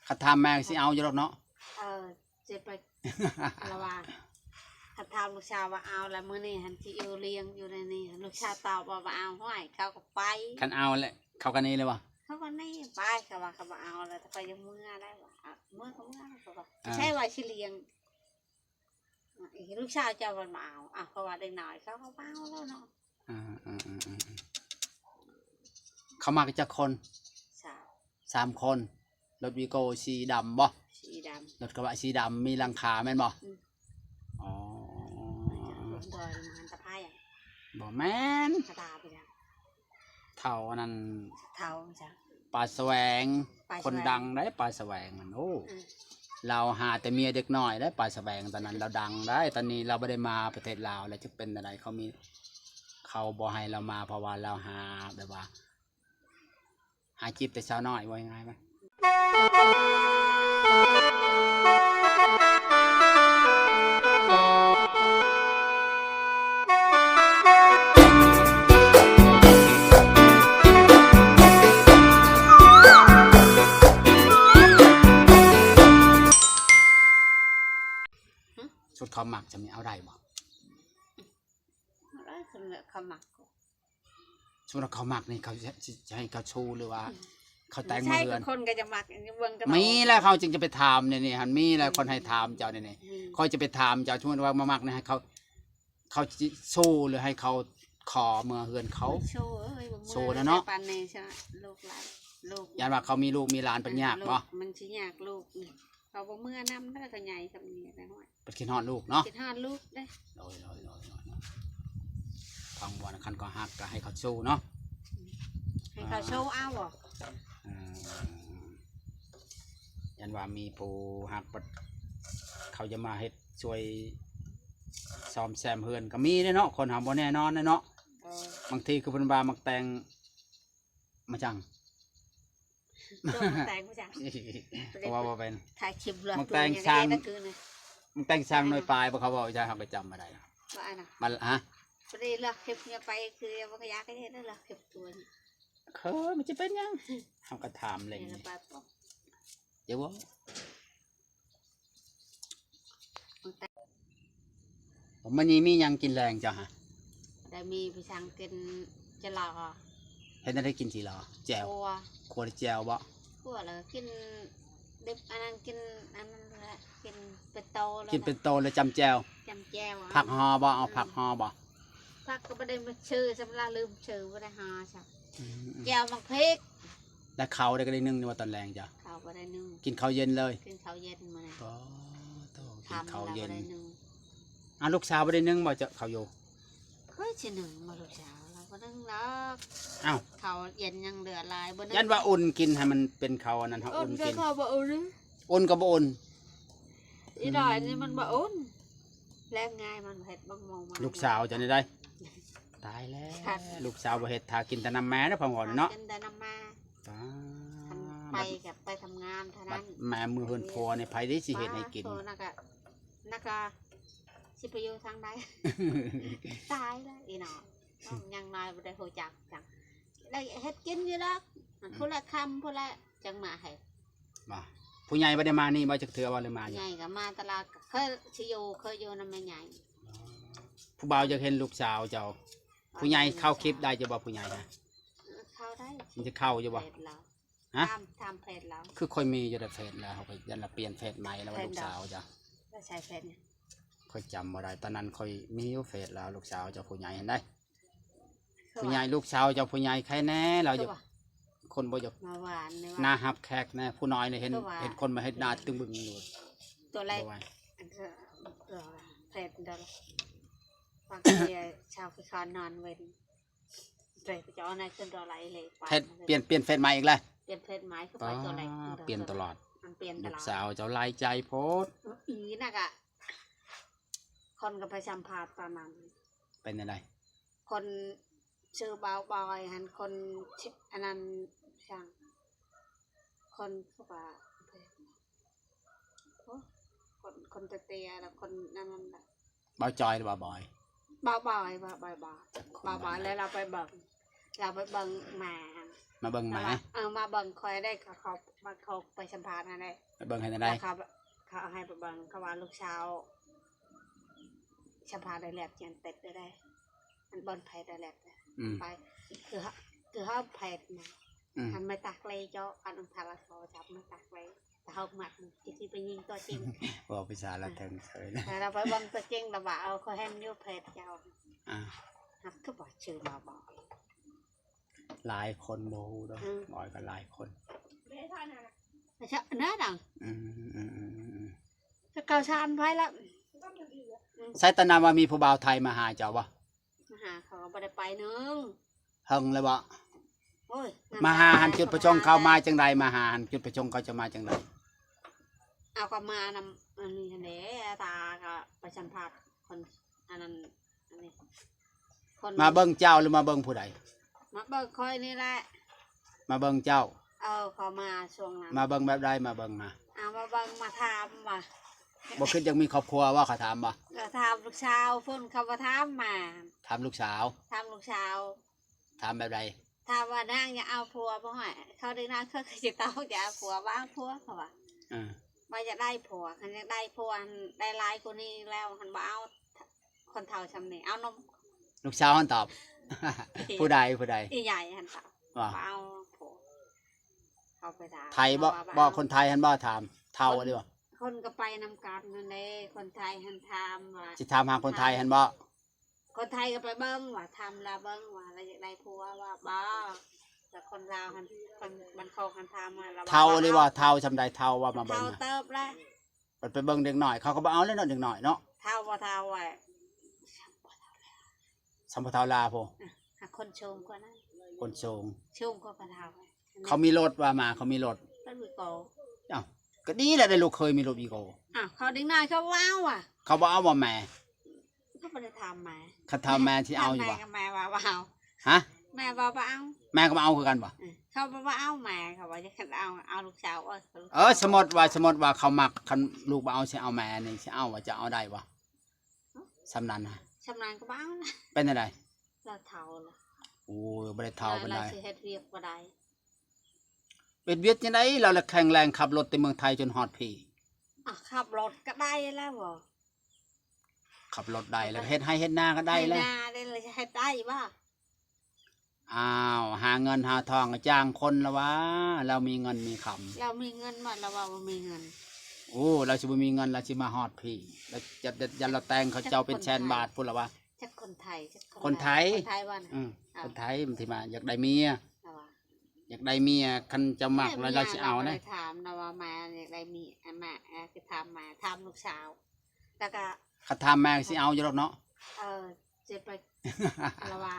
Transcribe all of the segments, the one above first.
ຄັນຖາມແມ່ກໍຊິເອົາຢູ່ດອກເນາະ. ເອີ ຊິໄປ ລະວ່າ ຄັນຖາມລູກສາວວ່າເອົາ ລະມື້ນີ້ຫັ້ນຊິຢູ່ລ້ຽງຢູ່ໃນນີ້ ລູກສາວຕອບວ່າບໍ່ເອົາ. ຫ້ວຍ ເຂົາກໍໄປ ຄັນເອົາແລ້ວເຂົາກໍໜີເລີຍບໍ່? ເຂົາກໍໜີໄປ ເຂົາວ່າເຂົາບໍ່ເອົາແລ້ວ ແຕ່ຂ້ອຍຍັງເມືອໄດ້ວ່າ ເອົາ ເມືອກໍເມືອ ເຂົາວ່າ ອ່າ ໃຊ່ວ່າຊິລ້ຽງ ລູກສາວເຈົ້າມັນບໍ່ເອົາ ເອົາ ເພາະວ່າເດັກນ້ອຍເຂົາກໍບໍ່ເອົາແລ້ວເນາະ. ອ່າ ເຂົາມາກັນຈັກຄົນ? ສາມ ສາມຄົນ. ລົດວີໂກ້ສີດຳບໍ່? ສີດຳ. ລົດກະບະສີດຳ ມີຫຼັງຄາແມ່ນບໍ່? ອືມ. ອໍ ດອຍມັນຕະໄພ ບໍ່ແມ່ນ ກະດາໄປແລ້ວ. ເຖົ້າອັນນັ້ນ ເຖົ້າ ປາສະແຫວງ ປາສະແຫວງ ຄົນດັງໄດ໋ ປາສະແຫວງນັ້ນ. ໂອ້ ອືມ ລາວຫາແຕ່ເມຍເດັກນ້ອຍໄດ໋ ປາສະແຫວງ ຕອນນັ້ນລາວດັງໄດ໋ ຕອນນີ້ລາວບໍ່ໄດ້ມາປະເທດລາວແລ້ວ ຈັກເປັນແນວໃດ. ເຂົາມີ ເຂົາບໍ່ໃຫ້ລາວມາ ເພາະວ່າລາວຫາແບບວ່າ ຫາຈີບແຕ່ສາວນ້ອຍ ເວົ້າງ່າຍໆ ຊຸດເຂົາມັກຈະມີເອົາໄດ້ບໍ່? ເອົາໄດ້ ຄັນເຂົາມັກ. ສົມມຸດວ່າເຂົາມັກນີ້ ເຂົາຊິ ຊິໃຫ້ເຂົາໂຊ ຫຼືວ່າ ອືມ ເຂົາແຕ່ງມາເຮືອນ? ຄົນກໍຈະມັກ ເບິ່ງກັນ ມີແລ້ວເຂົາຈຶ່ງຈະໄປຖາມນີ້ ນີ້ຫັ້ນ ມີແລ້ວ ອືມ ຄົນໃຫ້ຖາມເຈົ້ານີ້ ນີ້ ອືມ ຂ້ອຍຈະໄປຖາມເຈົ້າ. ສົມມຸດວ່າມາມັກນີ້ ໃຫ້ເຂົາ ເຂົາຊິໂຊ ຫຼືໃຫ້ເຂົາຂໍເມືອເຮືອນເຂົາ? ໂຊເອີຍ ບໍ່ເມືອ ໂຊແລ້ວເນາະ ປານນີ້ຊະ ລູກຫຼານ ລູກ ຢ້ານວ່າເຂົາມີລູກມີຫຼານ ເອີ ເພິ່ນຍາກບໍ່? ມັນຊິຍາກ ລູກນີ້ ເຂົາບໍ່ເມືອນຳ ແລ້ວເຂົາໃຫຍ່ສ່ຳນີ້ແລ້ວ ເພິ່ນຄິດຮອດລູກເນາະ ຄິດຮອດລູກເດ້. ໂດຍ ໂດຍ ໂດຍ ໂດຍ ທາງບ່ອນຄັນເຂົາຮັກກໍໃຫ້ເຂົາໂຊເນາະ ໃຫ້ເຂົາໂຊເອົາບໍ່? ເອີ ຢ້ານວ່າມີຜູ້ຮັກ ບັດເຂົາຈະມາເຮັດຊ່ວຍສ້ອມແຊມເຮືອນກໍມີເດ້ເນາະ ຄົນເຮົາບໍ່ແນ່ນອນເດ້ເນາະ. ເອີ ບາງທີຄືເພິ່ນວ່າມັກແຕ່ງ ມາຈັ່ງ ຕົວມັນແຕງມາຈັ່ງ ເພາະວ່າບໍ່ເປັນ ຖ່າຍຄລິບລວມ ມັນແຕງ ຕົວຍັງ ຊ່າງ ເອະ ຕະຄືນ ມັນແຕງຊ່າງ ອ່າ ໜ່ວຍປາຍບໍ່ ເຂົາເວົ້າຈັ່ງ ເຮົາກໍຈຳບໍ່ໄດ້ ວ່າອັນນະ ມັນ ຮະ ບໍ່ໄດ້ລອກຄລິບເມຍໄປ ຄືບໍ່ກໍຢາກໃຫ້ເຮັດລອກຄລິບຕົວນີ້ ເຄີ ມັນຈະເປັນຫຍັງ ເຮົາກໍຖາມເຫຼັ້ນ ເອີ ເຈົ້າບໍ່? ມື້ນີ້ມີຫຍັງກິນແລງເຈົ້າຫະ? ໄດ້ມີໄປສັ່ງກິນຈະຫຼໍ່. ເຮັດແນວໃດກິນຈີຫຼໍ່? ແຈ່ວ? ຂົ້ວ. ຂົ້ວແຈ່ວບໍ່? ຂົ້ວແລ້ວກິນດິບ ອັນນັ້ນກິນອັນນັ້ນແຫຼະ ກິນເປັນໂຕແລ້ວ ກິນເປັນໂຕແລ້ວຈ້ຳແຈ່ວ? ຈ້ຳແຈ່ວ. ຜັກຫໍ່ບໍ່? ເອົາ ອືມ ຜັກຫໍ່ບໍ່? ຜັກກໍບໍ່ໄດ້ມາຊື່ ສຳລັບລືມຊື່ ບໍ່ໄດ້ຫໍ່ຊ້ຳ. ອືມໆ ແຈ່ວໝາກພິກ. ແລ້ວເຂົ້າໄດ້ ກໍໄດ້ໜຶ້ງຢູ່ບໍ່ຕອນແລງເຈົ້າ? ເຂົ້າບໍ່ໄດ້ໜຶ້ງ. ກິນເຂົ້າເຢັນເລີຍ? ກິນເຂົ້າເຢັນມື້ນັ້ນ. ອໍ ໂທ້ ກິນເຂົ້າເຢັນ. ອ້າວ ລູກສາວບໍ່ໄດ້ໜຶ້ງບໍ່ເຈົ້າ ເຂົ້າຢູ່? ເຄີຍຊິໜຶ້ງບໍ່ລູກສາວ? ລາວບໍ່ໜຶ້ງດອກ. ອ້າວ ເຂົ້າເຢັນຍັງເຫຼືອຫຼາຍ ບໍ່ໜຶ້ງ. ຢ້ານວ່າອຸ່ນກິນ ໃຫ້ມັນເປັນເຂົ້າອັນນັ້ນ ເຮົາອຸ່ນກິນ. ອຸ່ນກໍບໍ່ອຸ່ນ. ອຸ່ນກໍບໍ່ອຸ່ນ. ອີດອຍນີ້ມັນບໍ່ອຸ່ນ. ແລງງ່າຍ ມັນເຮັດບັກໝໍມາ. ລູກສາວເຈົ້ານີ້ໄດ໋ ຕາຍແລ້ວ ລູກສາວບໍ່ເຮັດ ຖ້າກິນແຕ່ນ້ຳແມ່ເດີ ພັງວອນເນາະ ກິນແຕ່ນ້ຳແມ່. ຕາຍ ຄັນໄປກໍໄປທຳງານເທົ່ານັ້ນ ແມ່ເມືອເຮືອນຜົວນີ້ ໃຜເດ້ຊິເຮັດໃຫ້ກິນ? ໂຕນັ້ນກະ ນັກກະຊິໄປຢູ່ທາງໃດ? ຕາຍແລ້ວອີ່ນ້ອງ ຍັງນ້ອຍບໍ່ໄດ້ຮູ້ຈັກຈັກ ໄດ້ເຮັດກິນຢູ່ດອກ ອືມ ພຸ້ນລະຄ່ຳພຸ້ນລະ ຈັ່ງມາໃຫ້. ບໍ່ ຜູ້ໃຫຍ່ບໍ່ໄດ້ມານີ້ບໍ່ຈັກເທື່ອບໍ່ ຫຼືມາຢູ່? ຜູ້ໃຫຍ່ກໍມາຕະຫຼອດ ເຄີຍຊິຢູ່ ເຄີຍຢູ່ນຳແມ່ໃຫຍ່. ຜູ້ບ່າວຢາກເຫັນລູກສາວເຈົ້າ. ຜູ້ໃຫຍ່ເຂົ້າຄລິບໄດ້ຢູ່ບໍ່ ຜູ້ໃຫຍ່ຮະ? ເອີ ເຂົ້າໄດ້. ມັນຈະເຂົ້າຢູ່ບໍ່? ເຟສລາວ. ຮະ? ຕາມ ຕາມເຟສລາວ. ຄືຂ້ອຍມີຢູ່ໃນເຟສລາວ ຂ້ອຍຢ້ານລາວປ່ຽນເຟສໃໝ່ແລ້ວວ່າລູກສາວເຈົ້າ. ລາວໃຊ້ເຟສຫຍັງ? ຂ້ອຍຈຳບໍ່ໄດ້ ຕອນນັ້ນຂ້ອຍມີຢູ່ເຟສລາວ ລູກສາວເຈົ້າຜູ້ໃຫຍ່ຫັ້ນໃດ໋. ຜູ້ໃຫຍ່ ລູກສາວເຈົ້າຜູ້ໃຫຍ່ໃຄແນ່ ລາວຢູ່ ຄືວ່າ ຄົນບໍ່ຢາກ ມາຫວານນີ້ວ່າ ໜ້າຮັບແຂກແນ່ ຜູ້ນ້ອຍນີ້ເຫັນ ຄືວ່າ ເຫັນຄົນມາເຮັດໜ້າຕຶງບຶງຢູ່. ຕົວເລັກ ບໍ່ໄຫວ ອັນ ເອີ ເອີ ເພດດອລ ບາງທີຊາວຂີ້ຄ້ານນອນເວັນ ເພດຈະເອົາໃນຂຶ້ນດອລໄອເລ ເພດ ປ່ຽນ ປ່ຽນເຟດໃໝ່ອີກແລ້ວ ປ່ຽນເຟດໃໝ່ຄືໄປຕົວເລັກ ປ່ຽນຕະຫຼອດ ມັນປ່ຽນຕະຫຼອດ. ລູກສາວເຈົ້າຫຼາຍໃຈໂພດ ອີນີ້ນະກະ ຄົນກໍໄປສຳພາດຕອນນັ້ນ ເປັນຈັ່ງໃດ? ຄົນຊື່ບ່າວບອຍຫັ້ນ ຄົນ ອັນນັ້ນ ຊ່າງ ຄົນຄືວ່າ ໂອ້ ຄົນ ຄົນເຕ້ຍໆ ແລ້ວຄົນນັ້ນ ນັ້ນ ບ່າວຈອຍ ຫຼືບ່າວບອຍ? ບ່າວບອຍ ບ່າວບອຍ ບ່າວ ບ່າວບອຍ ແລ້ວລາວໄປເບິ່ງ ກໍໄປເບິ່ງໝາຫັ້ນ ມາເບິ່ງໝາ ແລ້ວວ່າ ເອີ ມາເບິ່ງຂ້ອຍໄດ້ ເຂົາ ເຂົາ ມາ ເຂົາໄປສຳພາດຫັ້ນແຫຼະ ໄປເບິ່ງເຮັດແນວໃດ? ແລ້ວເຂົາ ເຂົາໃຫ້ໄປເບິ່ງ ເຂົາວ່າລູກສາວສຳພາດໄດ້ແລ້ວ ຈຽນເຕັດໄດ້ ອັນບ່ອນແພດໄດ້ແລ້ວ ອືມ ໄປ ຄື ຄືເຮົາແພດນະ ອືມ ອັນໄມ້ຕັກເລເຈາະ ອັນ ອັນທາລະຊໍຈັບໄມ້ຕັກເລ ແຕ່ເຮົາມັກ ຈະຊິໄປຍິງຕົວຈິງ ເວົ້າພາສາລາວເຖິງເຊີຍ ແລ້ວໄປເບິ່ງຕົວຈິງ ລະວ່າ ເອີ ຂ້ອຍເຫັນຢູ່ເພຈເຈົ້າ ອ່າ ຮັກຄືບໍ່ຊື່ມາບອກ ຫຼາຍຄົນບໍ່ຮູ້ດອກ ອືມ ບອກກໍຫຼາຍຄົນ ແນວນັ້ນ ອືມ ແຕ່ເຂົາຊານໄປລະ ອືມ ໃສຕອນນັ້ນວ່າມີຜູ້ບ່າວໄທມາຫາເຈົ້າບໍ່? ມາຫາເຂົາກໍບໍ່ໄດ້ໄປໜຶ່ງ ເຫິງແລ້ວບໍ່? ໂອ້ຍ ມາຫາຫັ້ນ ຈຸດປະສົງເຂົາມາຈັ່ງໃດ? ມາຫາຫັ້ນ ຈຸດປະສົງເຂົາຈະມາຈັ່ງໃດ? ເອົາ ກໍມານຳອັນນີ້ຫັ້ນແຫຼະ ຕາກໍໄປສຳພາດຄົນ ອັນນັ້ນ ອັນນີ້ ຄົນ ມາເບິ່ງເຈົ້າ ຫຼືມາເບິ່ງຜູ້ໃດ? ມາເບິ່ງຂ້ອຍນີ້ແຫຼະ ມາເບິ່ງເຈົ້າ ເອີ ເຂົາມາຊ່ວງນັ້ນ ມາເບິ່ງແບບໃດ? ມາເບິ່ງມາ ເອົາ ມາເບິ່ງ ມາຖາມວ່າ ບໍ່ຄິດຢາກມີຄອບຄົວບໍ່? ເຂົາຖາມບໍ່? ກໍຖາມລູກສາວພຸ້ນ ເຂົາບໍ່ຖາມມາ ຖາມລູກສາວ ຖາມລູກສາວ ຖາມແບບໃດ? ຖາມວ່ານາງຢາກເອົາຜົວບໍ່? ເຂົາໄດ້ນາງ ເຂົາກໍຊິຕອບຢາກເອົາຜົວ ບໍ່ເອົາຜົວ ເຂົາວ່າ ເອີ ວ່າຢາກໄດ້ຜົວ ຄັນຢາກໄດ້ຜົວຫັ້ນ ໄດ້ຫຼາຍກວ່ານີ້ແລ້ວຫັ້ນ ບໍ່ເອົາ ຄົນເຖົ້າຊ່ຳນີ້ ເອົານົມ ລູກສາວຫັ້ນຕອບ ຜູ້ໃດ? ຜູ້ໃດ? ອີ່ໃຫຍ່ຫັ້ນຕອບ ວ່າ ບໍ່ເອົາຜົວ ເຂົາໄປຖາມ ໄທບໍ່? ເຂົາວ່າບໍ່ ບໍ່ເອົາ ຄົນໄທຫັ້ນບໍ່? ຖາມ ເຖົ້າ ຄົນ ເດ້ບໍ່? ຄົນກໍໄປນຳກັນນັ້ນເດ້ ຄົນໄທຫັ້ນຖາມວ່າ ຊິຖາມຫາຄົນໄທຫັ້ນບໍ່? ຄົນໄທກໍໄປເບິ່ງວ່າ ຖາມລາວເບິ່ງວ່າລາວຢາກໄດ້ຜົວວ່າ ບໍ່ ແລ້ວຄົນລາວຫັ້ນ ຄົນບ້ານໂຄກຫັ້ນຖາມວ່າ ລາວ ເຖົ້າ ວ່າ ເອີ ບໍ່ເອົາ ເຖົ້າຊ່ຳໃດ? ເຖົ້າວ່າມາເບິ່ງ ເຖົ້າເຕີບແລ້ວ ໄປ ໄປເບິ່ງເດັກນ້ອຍ ເຂົາກໍບໍ່ເອົາແລ້ວເນາະ ເດັກນ້ອຍເນາະ ເຖົ້າບໍ່ເຖົ້າ ສ່ຳພໍ່ເຖົ້າລາພຸ້ນ ອ່ະ ຫາຄົນສູງກວ່ານັ້ນ ຄົນສູງ ສູງກວ່າພໍ່ເຖົ້າ ເຂົາມີລົດວ່າ ມາ ເຂົາມີລົດ ລົດວີໂກ້ ເອົ້າ ກໍດີແຫຼະ ໄດ້ລູກເຂີຍມີລົດວີໂກ້ ອ້າວ ເຂົາເດັກນ້ອຍເຂົາເວົ້າວ່າ ເຂົາບໍ່ເອົາບໍ່ແມ່? ເຂົາບໍ່ໄດ້ຖາມແມ່ ຄັນຖາມແມ່ຊິເອົາຢູ່ບໍ່? ແມ່ກໍ ແມ່ວ່າບໍ່ເອົາ ຮະ? ແມ່ວ່າບໍ່ເອົາ ແມ່ກໍບໍ່ເອົາຄືກັນບໍ່? ເອີ ເຂົາບໍ່ ບໍ່ເອົາ ແມ່ເຂົາວ່າ ຄັນເອົາ ເອົາລູກສາວ ເອີ ເອີ ສົມມຸດວ່າ ສົມມຸດວ່າເຂົາມັກ ຄັນລູກບໍ່ເອົາ ຊິເອົາແມ່ນີ້ ຊິເອົາວ່າ ຈະເອົາໄດ້ບໍ່? ສ່ຳນັ້ນນະ ສ່ຳນັ້ນກໍບໍ່ເອົານະ ເປັນຈັ່ງໃດ? ລາວເຖົ້າລະ ໂອ້ຍ ບໍ່ໄດ້ເຖົ້າປານໃດ ລາວຊິເຮັດວຽກບໍ່ໄດ້ ເຮັດວຽກຈັ່ງໃດ? ລາວລະແຂງແຮງ ຂັບລົດແຕ່ເມືອງໄທຈົນຮອດພີ້ ອ່ະ ຂັບລົດກໍໄດ້ແລ້ວບໍ່? ຂັບລົດໄດ້ແລ້ວ ເຮັດໄຮ່ເຮັດນາກໍໄດ້ແລ້ວ ໄຮ່ນາໄດ້ແລ້ວ ເຮັດໄດ້ບໍ່? ອ້າວ ຫາເງິນຫາທອງກໍຈ້າງຄົນລະວ່າ ລາວມີເງິນມີຄຳ ລາວມີເງິນບໍ່? ລາວວ່າບໍ່ມີເງິນ ໂອ້ ລາວຊິບໍ່ມີເງິນ ລາວຊິມາຮອດພີ້ ລາວຈະ ຢ້ານລາວແຕ່ງເຂົາເຈົ້າເປັນແສນບາດພຸ້ນລະວ່າ ຈັກຄົນໄທ ຈັກຄົນໄທ ຄົນໄທ ຄົນໄທວ່ານະ ອືມ ເອີ ຄົນໄທມັນຊິມາ ຢາກໄດ້ເມຍ ລາວວ່າ ຢາກໄດ້ເມຍ ຄັນເຈົ້າມັກແລ້ວ ລາວຊິເອົານະ ເມຍລາວບໍ່ໄດ້ຖາມ ລາວວ່າແມ່ຢາກໄດ້ເມຍ ແມ່ ເອີ ຊິຖາມແມ່ ຖາມລູກສາວ ແລ້ວກໍ ຄັນຖາມແມ່ກໍຊິເອົາຢູ່ດອກເນາະ ເອີ ຊິໄປ ລະວ່າ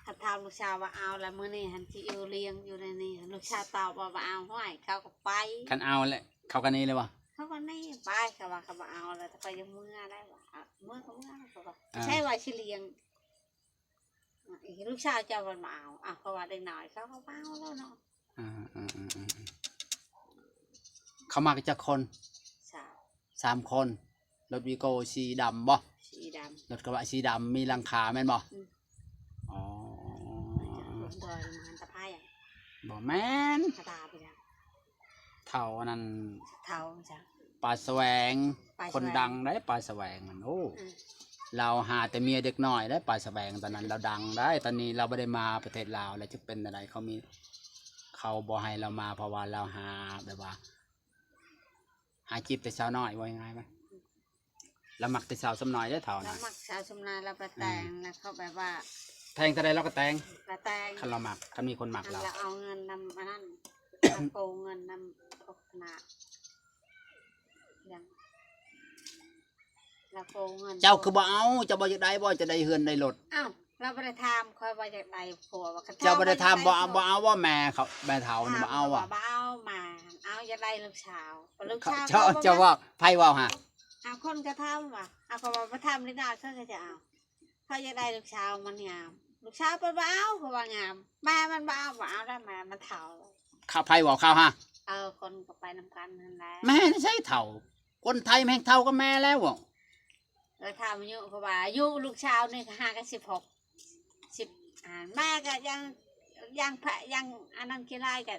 ຄັນຖາມລູກສາວວ່າເອົາ ລະມື້ນີ້ຫັ້ນຊິຢູ່ລ້ຽງຢູ່ໃນນີ້ ລູກສາວຕອບວ່າບໍ່ເອົາ ຫ້ວຍ ເຂົາກໍໄປ ຄັນເອົາແລ້ວ ເຂົາກໍໜີເລີຍບໍ່? ເຂົາກໍໜີໄປ ເຂົາວ່າເຂົາບໍ່ເອົາແລ້ວ ແຕ່ຂ້ອຍຍັງເມືອໄດ້ວ່າ ເອົາ ເມືອກໍເມືອ ເຂົາວ່າ ອ່າ ໃຊ່ວ່າຊິລ້ຽງ ອາ ລູກສາວເຈົ້າມັນບໍ່ເອົາ ອາ ເພາະວ່າເດັກນ້ອຍເຂົາກໍບໍ່ເອົາແລ້ວເນາະ ອືມ ເຂົາມາກັນຈັກຄົນ? ສາມ ສາມຄົນ ລົດວີໂກ້ສີດຳບໍ່? ສີດຳ ລົດກະບະສີດຳ ມີຫຼັງຄາແມ່ນບໍ່? ອືມ ອໍ ລົດດອຍມັນຕະໄພ ບໍ່ແມ່ນ ກະດາໄປແລ້ວ ເຖົ້າອັນນັ້ນ ເຖົ້າຈັ່ງ ປາສະແຫວງ ປາສະແຫວງ ຄົນດັງໄດ໋ ປາສະແຫວງນັ້ນ ໂອ້ ອືມ ລາວຫາແຕ່ເມຍເດັກນ້ອຍໄດ໋ ປາສະແຫວງ ຕອນນັ້ນລາວດັງໄດ໋ ຕອນນີ້ລາວບໍ່ໄດ້ມາປະເທດລາວແລ້ວ ຈັກເປັນແນວໃດ ເຂົາມີ ເຂົາບໍ່ໃຫ້ລາວມາ ເພາະວ່າລາວຫາແບບວ່າ ຫາຈີບແຕ່ສາວນ້ອຍ ເວົ້າງ່າຍໆ ລາວມັກແຕ່ສາວສ່ຳນ້ອຍເດ້ ເຖົ້າ ລາວນະ ມັກສາວສ່ຳນ້ອຍ ລາວໄປແຕ່ງ ອືມ ລະເຂົາແບບວ່າ ແຕ່ງເທົ່າໃດລາວກໍແຕ່ງ ລາວແຕ່ງ ຄັນລາວມັກ ຄັນມີຄົນມັກລາວ ລາວເອົາເງິນນຳອັນນັ້ນ ເອົາກູ້ເງິນນຳພວກນະ ຍັງ ລາວກູ້ເງິນ ເຈົ້າຄືບໍ່ເອົາ? ເຈົ້າບໍ່ຢາກໄດ້ບໍ່? ຈະໄດ້ເຮືອນໄດ້ລົດ ອ້າວ ລາວບໍ່ໄດ້ຖາມຂ້ອຍວ່າຢາກໄດ້ຜົວ ວ່າ ເຈົ້າບໍ່ໄດ້ຖາມ ບໍ່ເອົາ ບໍ່ເອົາບໍ່? ແມ່ເຂົາ ແມ່ເຖົ້ານີ້ບໍ່ເອົາບໍ່? ບໍ່ເອົາ ມາເອົາ ຢາກໄດ້ລູກສາວ ລູກສາວ ເຈົ້າ ເຈົ້າເວົ້າ ໃຜເວົ້າຫາ? ອ້າວ ຄົນກໍຖາມວ່າ ອ້າວ ເຂົາວ່າ ມາຖາມເດັກນ້ອຍ ເຂົາກໍຈະເອົາ ເຂົາຢາກໄດ້ລູກສາວມັນງາມ ລູກສາວເພິ່ນບໍ່ເອົາ ເຂົາວ່າງາມ ແມ່ມັນບໍ່ເອົາ ບໍ່ເອົາແລ້ວ ແມ່ມັນເຖົ້າ ໃຜເວົ້າ ເຂົາຫາ? ເອີ ຄົນກໍໄປນຳກັນຫັ້ນແຫຼະ ແມ່ໃສເຖົ້າ? ຄົນໄທແມ່ງເຖົ້າກວ່າແມ່ແລ້ວ ເອີ ຖາມອາຍຸ ເຂົາວ່າອາຍຸລູກສາວນີ້ຫາກັນສິບຫົກ ສິບ ມາກໍຍັງ ຍັງພະ ຍັງອັນນັ້ນຂີ້ລາຍກໍ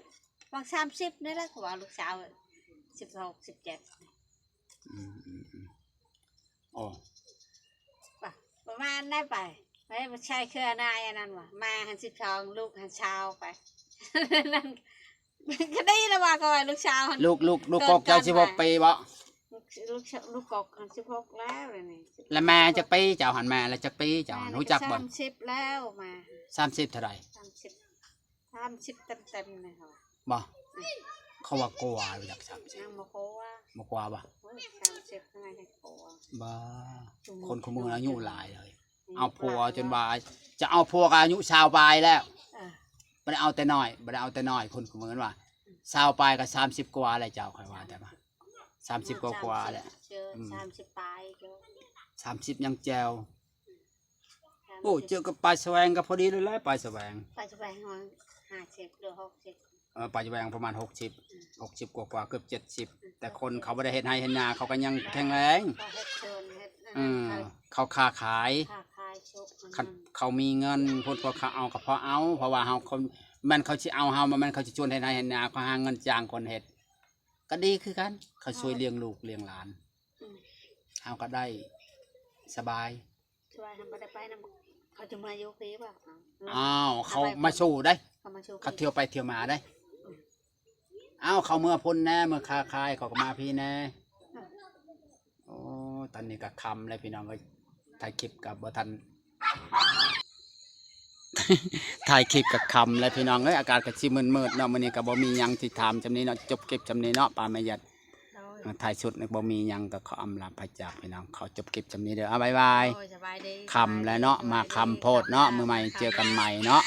ຫວ່າງສາມສິບນີ້ແຫຼະ ເພາະວ່າລູກສາວສິບຫົກ ສິບເຈັດ ອືມໆ ອໍ ປະ ປະມານນັ້ນໄປ ໄປໃຊ້ເຄືອນາຍອັນນັ້ນວ່າ ມາຫັ້ນສິບສອງ ລູກຫັ້ນຊາວໄປ ນັ້ນ ກໍດີແລ້ວວ່າ ກໍວ່າລູກສາວຫັ້ນ ລູກ ລູກ ລູກກົກເຈົ້າສິບຫົກປີບໍ? ລູກ ລູກ ລູກກົກຫັ້ນສິບຫົກແລ້ວນີ້ ແລ້ວແມ່ຈັກປີເຈົ້າຫັ້ນ? ແມ່ລະຈັກປີເຈົ້າຫັ້ນ? ຮູ້ຈັກບໍ່? ສາມສິບແລ້ວ ມາ ສາມສິບເທົ່າໃດ? ສາມສິບ ສາມສິບເຕັມໆ ນີ້ເຂົາວ່າ ບໍ່? ອືມ ເຂົາວ່າກວ່າຢູ່ດອກ ສາມສິບ ຍັງບໍ່ກວ່າ ບໍ່ກວ່າບໍ່? ໂອ້ຍ ສາມສິບ ຍັງໃຫ້ກວ່າ ບໍ່ ຄົນຄູ່ມື້ອາຍຸຫຼາຍເລີຍ ອືມ ເອົາຜົວຈົນວ່າ ຈະເອົາຜົວກໍອາຍຸຊາວປາຍແລ້ວ ເອີ ບໍ່ໄດ້ເອົາແຕ່ນ້ອຍ ບໍ່ໄດ້ເອົາແຕ່ນ້ອຍ ຄົນຄູ່ມື້ວ່າ ອືມ ຊາວປາຍກໍສາມສິບກວ່າແລ້ວເຈົ້າ ຂ້ອຍວ່າແຕ່ວ່າ ສາມສິບກວ່າໆແຫຼະ ອືມ ສາມສິບປາຍ ສາມສິບຍັງແຈ່ວ ໂອ້ ເຈີກັບປາຍສະແຫວງກໍພໍດີແລ້ວແຫຼະ ປາຍສະແຫວງ ປາຍສະແຫວງຫ້າສິບ ຫຼື ຫົກສິບ ເອີ ປາຍສະແຫວງປະມານຫົກສິບ ອືມ ຫົກສິບກວ່າໆ ເກືອບເຈັດສິບ ອືມ ແຕ່ຄົນເຂົາບໍ່ໄດ້ເຮັດໄຮ່ເຮັດນາ ເຂົາກໍຍັງແຂງແຮງ ເຂົາເຮັດສວນເຮັດອັນນັ້ນ ເອີ ເຂົາ ເຂົາຄ້າຂາຍ ຄ້າຂາຍ ຄັນເຂົາມີເງິນພຸ້ນ ພວກເຂົາເອົາກໍພໍເອົາ ເພາະວ່າເຮົາ ເຂົາ ແມ່ນເຂົາຊິເອົາເຮົາ ບໍ່ແມ່ນເຂົາຊິຊວນເຮັດໄຮ່ເຮັດນາ ເຂົາຫາເງິນຈ້າງຄົນເຮັດ ກໍດີຄືກັນ ເຂົາຊ່ວຍລ້ຽງລູກລ້ຽງຫຼານ ອືມ ເຮົາກໍໄດ້ສະບາຍ ສະບາຍ ເຮົາບໍ່ໄດ້ໄປນຳ ເຂົາຈະມາຢູ່ພີ້ບໍ່? ອ້າວ ເຂົາມາສູ່ໄດ໋ ເຂົາມາສູ່ ເຂົາທ່ຽວໄປທ່ຽວມາໄດ໋ ອືມ ອ້າວ ເຂົາເມືອພຸ້ນແດ່ ເມືອຄ້າຂາຍ ເຂົາກໍມາພີ້ແດ່ ອືມ ໂອ້ ຕອນນີ້ກໍຄ່ຳແລ້ວພີ່ນ້ອງເອີຍ ຖ່າຍຄລິບກໍບໍ່ທັນ ຖ່າຍຄລິບກໍຄ່ຳແລ້ວພີ່ນ້ອງເອີຍ ອາກາດກໍຊິມືດໆເນາະ ມື້ນີ້ກໍບໍ່ມີຫຍັງ ຊິຖາມຊ່ຳນີ້ເນາະ ຈົບຄລິບຊ່ຳນີ້ເນາະ ປ້າແມ່ຍາດ ໂດຍ ເອີ ທ້າຍສຸດນີ້ບໍ່ມີຫຍັງ ກໍຂໍອຳລາພາຈາກພີ່ນ້ອງ ຂໍຈົບຄລິບຊ່ຳນີ້ເດີ ເອົາ ບາຍບາຍ ໂດຍ ສະບາຍດີ ຄ່ຳແລ້ວເນາະ ສະບາຍດີ ມາຄ່ຳໂພດເນາະ ມື້ໃໝ່ເຈີກັນໃໝ່ເນາະ.